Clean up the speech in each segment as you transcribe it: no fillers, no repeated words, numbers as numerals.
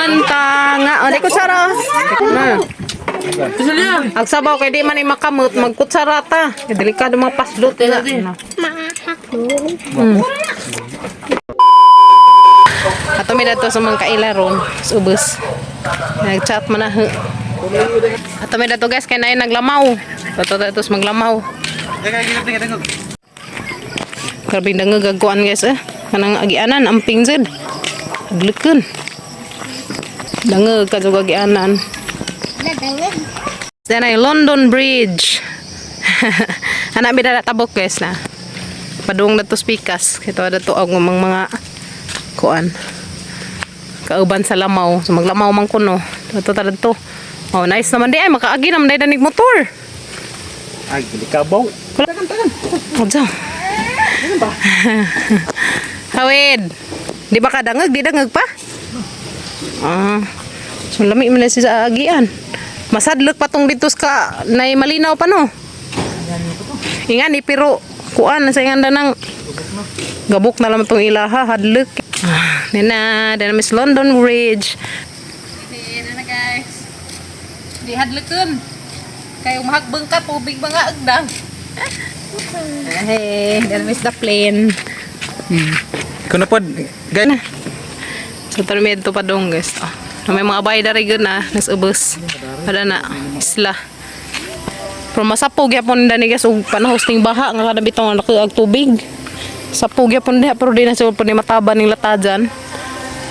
Tanga. O, di kutsara. Na. Ag sabaw kay di man ay makamot, magkutsara ta. Kay delikado mga pasdot na. Ato mi dato sa mga kaila ron, sa ubos. Nag-chat man na. Ato mi dato, guys, kay naay naglamaw. Ato dato sa maglamaw. Grabe dangag agkuan, guys, eh. Kanang agianan amping jud. Aglikon. Dangag kadto agianan. Then ay London Bridge. Anak mi dara tabok, guys, na. Padung na to spikas. Kito da to ang mga kuan. Kauban sa lamaw. So maglamaw man kuno. Ito ta to. Oh, nice naman di ay makaagi naman di danig motor. Ay, likabaw. Oh, dyan. Hawid. Di ba kadangag? Di dangag pa? Ah. So lami man na siya sa agian. Masadlok pa tong dito ka nay malinaw pa no. Ingan ni pero kuan sa ingan danang gabok na lang tong ilaha hadlok. Ah, nina, dana Miss London Bridge. Nina na, guys. Di hadlokon. Kay umahagbang ka tubig ba nga agdang. Hey, dana miss the plane. Kuno pod, guys. Na. So tara mi dito pa dong, guys. Oh. Na may mga bay dari gyud na nas ubos. Ada na isla. Pero masapog gyapon dani, guys, ug panahos ning baha nga kada bitaw nga nakaag tubig. Sapog gyapon diha pero di na siguro po ni mataba ning latajan.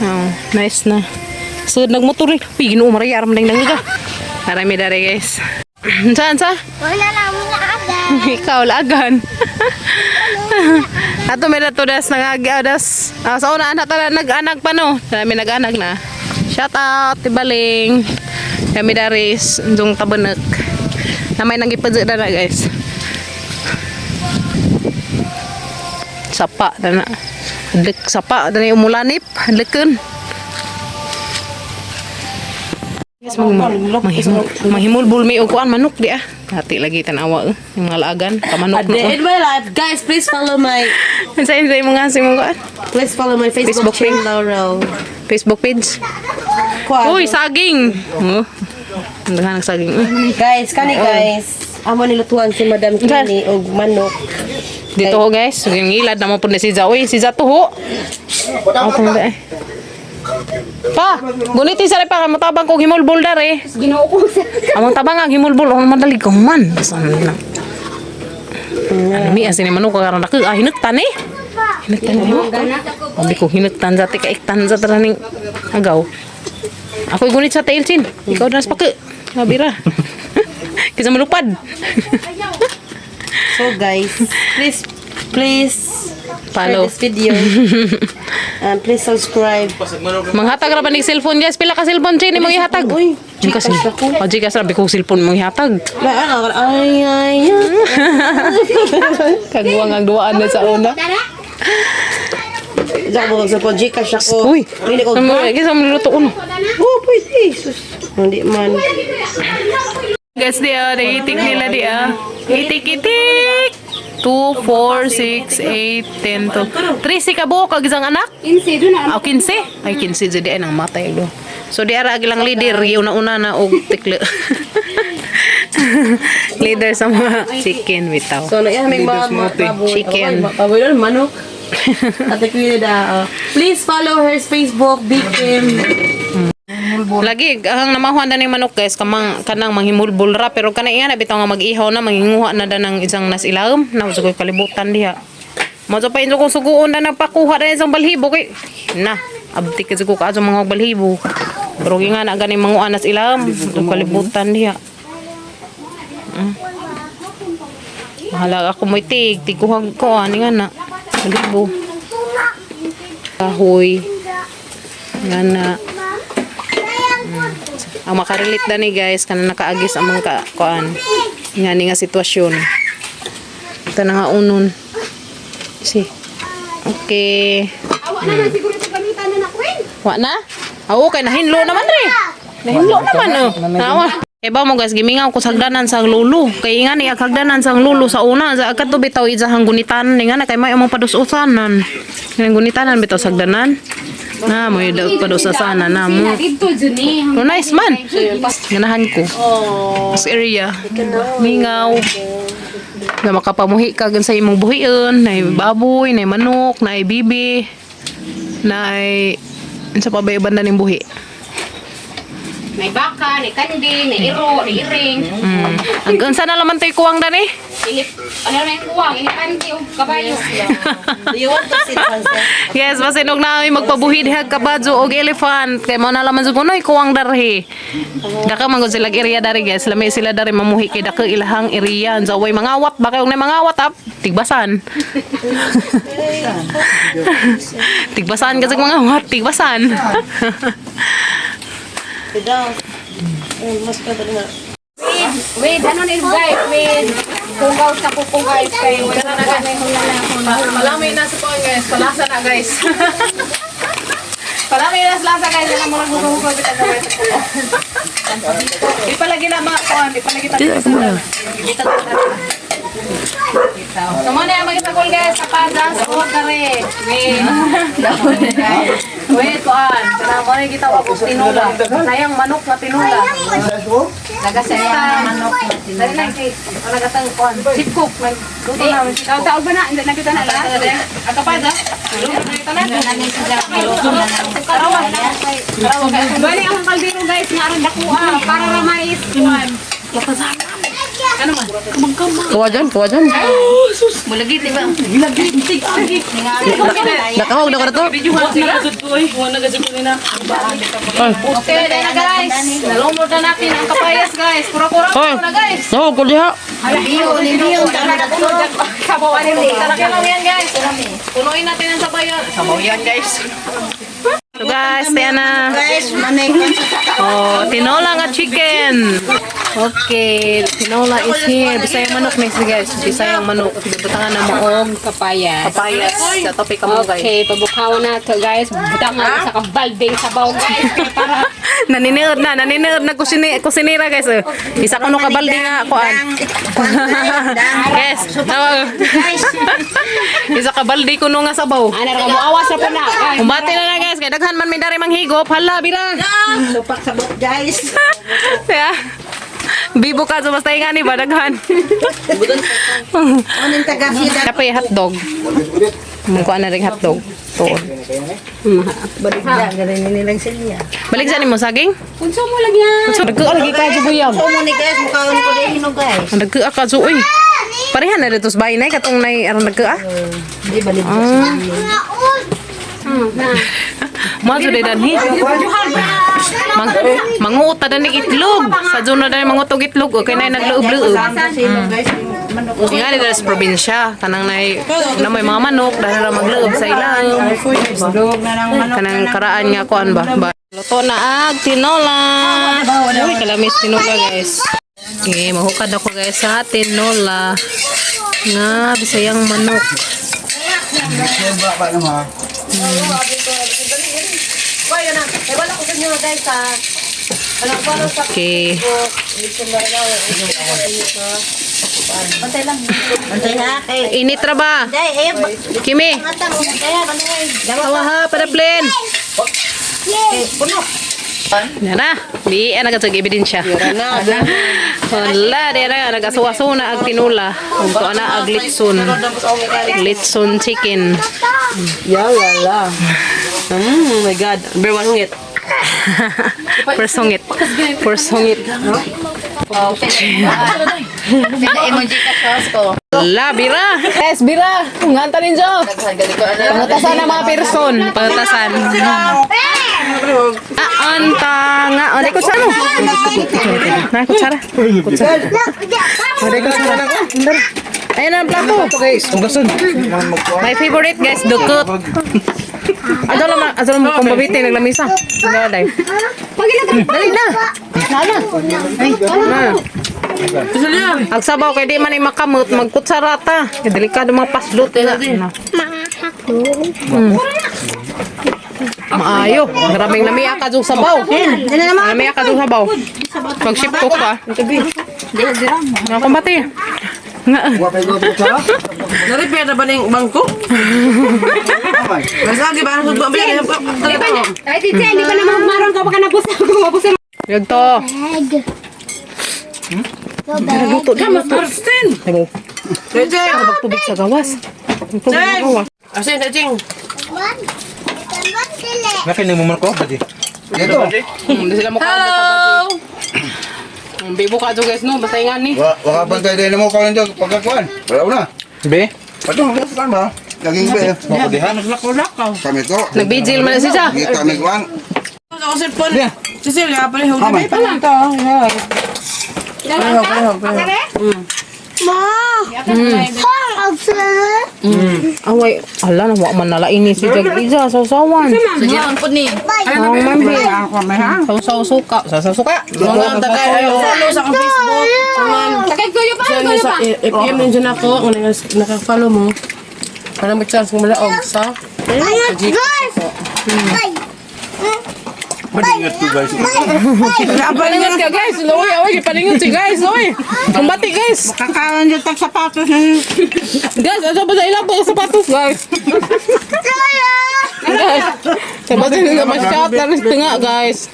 Oh, nice na. So nagmotor eh. Uy, Ginoo Maria, aram ding ka. Tara mi dari, guys. Saan sa? Wala lang aga. Ikaw lagan. Ato may dato das nangagi das. Ah, sa una anak tala nag-anag pa no. Dami nag-anag na. Shout out Tibaling. Kami daris ndung tabanek. Na may nangipadya na na, guys. Sapa na na. Hadlek sapa na umulanip. Hadleken. Guys, manghimulbul mi og kuan manok di ah. Hati lagi tanawa eh. Yung mga laagan, kamanok A no. day in my life. Guys, please follow my Unsa unsa imong nga sa imong kuan? please follow my Facebook Facebook, page, page. Laurel. Facebook page. Kuan. Uy, saging. Oh. Ang daghan ng saging. Uy. Guys, kani guys. Amo nilutuan si Madam Kini og manok. Dito ho, guys, yung ilad na mo po ni si Za. Uy, si Za to ho. Ako na eh. Pa, guniti sa pa matabang kog himulbul dare. Ginoo ko sa. Among tabang ang himulbul on madali ko man. Saan na? Ano mi asin manok karon nako ah hinuktan eh. Hinuktan eh. Sabi ko hinuktan sa tika iktan sa taraning agaw. Ako'y gunit sa tail chin. Ikaw na sa pake. Nabira. Kisa malupad. So guys, please please Follow. share this video. And please subscribe. Manghatag ra ba ning cellphone, guys? Pila ka cellphone chin imong ihatag? Uy, Gcash Gcash ako. O Gcash ra ko cellphone mong ihatag. La ay ay ay. Kagwang ang duaan na sa una. Diyan ko sa po Gcash ako. Uy, Pili ko. ano kisa mo niluto ko no. Oh, pwede. Sus. Hindi man. Guys, di ah, naiitik nila di ah. Itik, itik! 2, 4, 6, 8, 10, 12. 13 ka buok kag isang anak? Insi do na. Aw, 15? Ay, 15 jud di ay nang matay do. So di ara gilang leader, giuna-una na og tiklo. Leader sa mga chicken bitaw. So, na yan, may mga baboy. Chicken. Oh, baboy doon, manok. Ate Kuya da. Oh. Please follow her Facebook, Big Kim. Lagi ang namahuan na ni manok, guys, kamang kanang manghimulbul ra pero kanang iya na bitaw nga mag-ihaw na manginguha na da ng isang nas ilawom na sa koy kalibutan diha. Mo pa inyo kung suguon na nagpakuha na isang balhibo kay na abti kasi ko kaadto mga balhibo. Pero nga na gani manguha nas ilawom sa kalibutan diha. Mahala ako mo itig, tiguhag ko ani nga na. Balhibo. Kahoy. Nga na. Ang makarelate na ni, guys, kanang nakaagis ang mga kuan. Nga ni nga sitwasyon. Ito na nga unon. Si. Okay. Awa na lang siguro ito gamitan na na Queen. Wa na? Oo, kay nahinlo naman re. Nahinlo naman oh. Nawa. Eh ba mo, guys, gimingaw ko sa hagdanan sa lulo. Kay nga ni ag hagdanan sa lulo sa una, sa kadto bitaw isahang gunitan ni nga na kay may among padususanan. Kanang gunitanan bitaw sa hagdanan. Na mo daw pa daw sa sana na mo. Dito dyan eh. Oh, nice man. Ganahan ko. Mas area. Mingaw. Na makapamuhi ka gan sa imong buhion, nay baboy, nay manok, nay bibi, nay unsa pa ba iban na ning buhi? May baka, may kandi, may iro, may iring. Ang unsa na laman to'y kuwang dani? Ilip, ano na yung kuwang, ilipante o kabayo. Do you want to sit, Sunset? Yes, basinog na kami magpabuhi diha kabadyo og elephant. Kay mao na laman sa kunoy kuwang darhi. Daka man gud sila area dari, guys. Lami sila dari mamuhi kay dako ilahang area. Unsa way mangawat ba kay og na mangawat ap tigbasan. Tigbasan kasi mangawat, tigbasan. Wait, ano na yung guys? Wait, kugaw sa kuko guys. Kay wala na na yung hula na. Palami na sa kuwan, guys. Palasa na, guys. Palami na sa lasa, guys. Alam mo lang hugaw-hugaw kita guys. Di pala gina mga kuwan. Di pala kita. So mo na yung mag-isakol, guys. Kapadas o kare. Wait. Wait, kuan. Kana mo na kita wa tinula. Sayang manok na tinula. Nagasaya manok. Dali lang kay nalagatang kuan. Chip cook. Nagluto namin si Tao ba na? Hindi nakita na lang. Ang kapadas. Luto na Karawa. Karawa. Bali ang kaldero guys nga aron dakuha para ra mais kuan. Ano man? Kuha dyan, kuha dyan. Nakahog na ko na to. Okay, dahil na guys. Nalumod na natin ang kapayas, guys. Pura-pura Hoy. na, guys. Nahog ko diha. Sabawan nito. Talaki lang yan, guys. Punuin natin ang sabayan. Sabaw yan, guys. So guys, tayo na. Guys, manay ko Oh, tinola nga chicken. Okay, tinola is here. Bisayang manok next, guys. Bisayang manok. Butangan na moog Kapayas. kapayas. Sa topic ka mo, guys. Okay, pabukaw na to guys. Butang nga sa kabaldeng sabaw guys. Kay para Naniniod na kusinira, guys. Eh. Isa ko no kabaldi nga kuan. Yes. Tawag. Isa kabaldi ko no nga sabaw. ana ra mo awas ra po na. Guys. Kumbate na na, guys, kay daghan man may dari manghigop. Hala bira. Supak sabot, guys. Yeah. Bibo ka so basta nga ni ba daghan. Anong taga-sida? Napay hotdog. Mungkuan na rin hotdog. Tuon. Baligya, galing nilang silya. Balik sa nimo saging. Unsa mo lang yan? So nagkuha lagi ka buyag. So mo ni guys, mukhaon ko din hinog, guys. Nagkuha ka uy. Parehan na dito sa bahay na katong nay aron nagkuha. Hindi baligya. Na. Mo jud danhi. Mang manguot ta dani itlog. Sa jud na dani mangutog itlog okay na nagluob-luob. Silog, guys, manok. Nga dito sa probinsya, kanang nay na may mga manok dahil ra magluob sa ilang. Silog na ng manok. Kanang karaan nga kuan ba? Ba. Luto na ag tinola. Uy, kalamis tinola, guys. Okay, mahukad ako, guys, sa tinola. Nga bisayang manok. Okay. Bantay ha. Eh, Init ra ba? day, eh, Kimi, atang, kaya, bantay. tawa ha, para plane. Eh, puno. Na na, di ana ka ebidensya. Wala, di na nagasuwaso na ag tinula. Ug to ana ag litson. Litson chicken. Ya, la, la. My God. Number one hungit. First hungit. First hungit. La, bira! Yes, bira! Nganta ninyo! Pangutasan ang mga person. Pangutasan. Ah, anta nga. O, di kutsara mo. Na, kutsara. Kutsara. O, di kutsara. Ayan ang plato. Guys, ugasan. My favorite, guys, dukot. Ato lang, ato lang kung babite, naglamisa. Wala, day. Dali na. Na. Ang sabaw kay di man ay makamot, magkutsara ta. Kay delikado mga paslot nila. Maayo. Grabing namiya ka dyan sabaw. Namiya ka dyan sabaw. Mag-ship cook ka. Nga kumbati. Nga. Na-repair na ba ning bangko? Masagi ba ang sugba ba? Ay, tite, hindi pa naman maron ka baka nabusa ko mabusa. Yagto. Luto di luto. Martin. Jeng. Tubig sa gawas. Tubig sa Jeng. gawas. Asin, Jeng. Nakin mo man ko ba di? Dito. Hindi sila mukha. Hello. Bibo ka guys no, basta nga ni. Wa waka bantay din mo karon dyan pagkakuan. Wala na. Be? Patong kan ba? Laging be. Mo ko diha. Kami to. Nagbigil man na siya. Hindi kami kuan. Ako cellphone. Cecilia, pareho. Tama. Away, ala na wa man nalain ni si Jag Iza sausawan. Sadyaon po ni. Ang mambi. Sausaw suka, sausaw suka. Mga tagay, ayaw follow sa akong Facebook. Sakay kuyo pa, Siya kuyo sa pa. FPM din dyan ako. Kung naka-follow mo. Para may chance kung malaog sa Madingat ko guys. Palingot ka guys, loy, oy, palingot si guys, oy. Kumbati guys. Kakaroon dyan tag sapatos. Guys, asa ba sa ilang po sapatos guys? Guys, sapatos nga ma-shout na rin nga guys.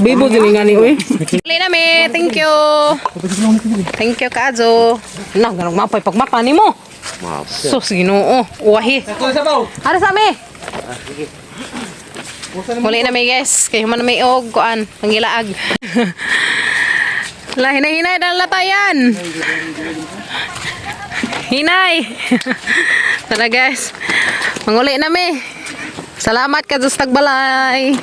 Bibo din nga ni oy. Uli na mi, thank you. Thank you kazo. Na, ganong mapay pagmapa nimo. Sus, Ginoo. Uwahi. Ara sa mi. Muli na mi guys. Kayo man may og kuan, pangilaag. La hinay-hinay dang latayan. Hinay. Tara guys. Manguli na mi. Salamat ka sa tagbalay.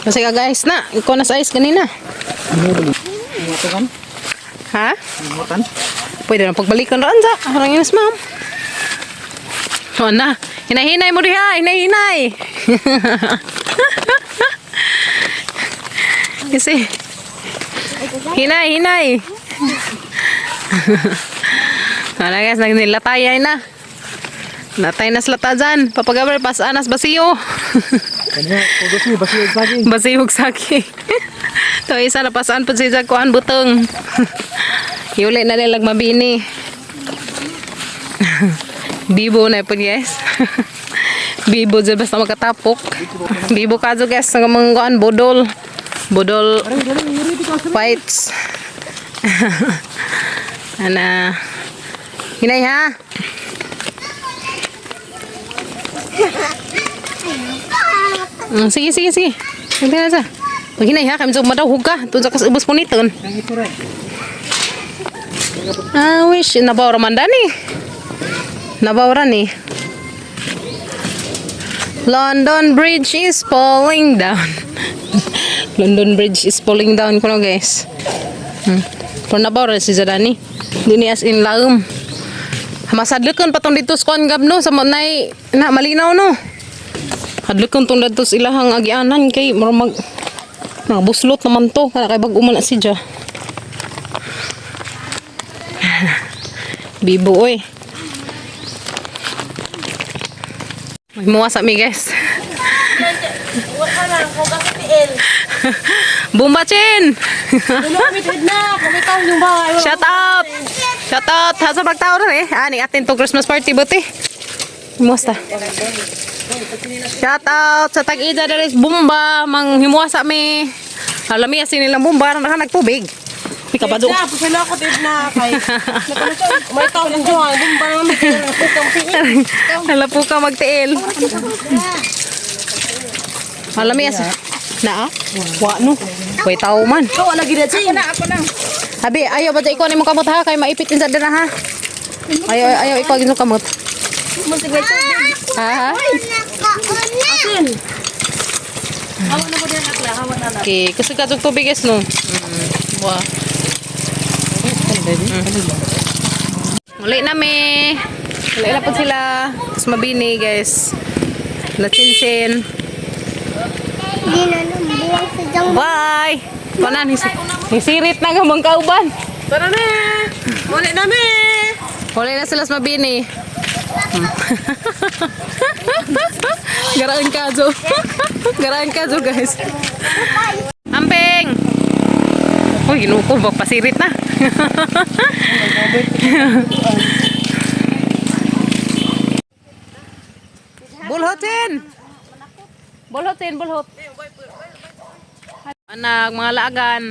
Kasi ka guys na, ikaw na sa ice kanina. Ha? Pwede na pagbalikan raan sa. Harang inas ma'am. O na. Hinay-hinay mo diha. Hinay-hinay. Kasi, hinay, hinay. Wala guys, nagnilatay na. Natay na sila ta dyan. Papagabar, pasanas, basiyo. Basiyo saki. To isa na pasaan po siya kuan butong. Yuli na nilag mabini. Bibo na po guys. Bibo dyan basta makatapok. Bibo ka dyan guys. Ang mga kuan budol. Budol fights. Ana. Hinay ha. Sige, sige, sige. Hindi na sa. Pag hinay ha, kami sa madawhog ka. Doon sa kasubos puniton. Ah, wish. Nabawra man dani. Nabawra ni. London Bridge is falling down. London Bridge is falling down kuno guys. Pero nabawra si Zadani. Dini as in laom. Masadlokon patong dito sa kuan gab no sa nay na malinaw no. Hadlokon tong dito sa ilahang agianan kay murag mag nabuslot naman to kana kay bag-o man na siya. Bibo oy. May muwa sa mi guys. Bumba Chin! Shout out! Shout out! Hasa pagtao rin eh. Ani atin to Christmas party buti. Musta? Shout out sa tag-ida dere sa Bumba, mang himuwa sa mi. Alami asin nilang Bumba nang nagtubig. Pika pa do. Na, pasala ko tip na kay. May tao ng Johan, bumba naman may Hala po ka magtiil. Alami asin. Na? Wa no. Way tao man. Ikaw wala gid Ching. Abi, ayaw ba ikaw ni mo kamot ha? Kay maipit insa dira ha. Ayaw, ayaw ikaw ginu kamot. Ha? Asin. Okay, kasi katong tubig guys no. Wa. Muli na mi. Muli na po sila. Tapos mabini guys. Na chinchin. Bye. Panan hisirit na nga mga kauban. Tara na. Muli na mi. Huli na sila sa mabini. Garaan ka, Jo. Garaan ka, Jo, guys. Amping! Uy, Ginoo ko, pasirit na. Bulhotin! Bulhotin, bulhot. Anak, mga laagan.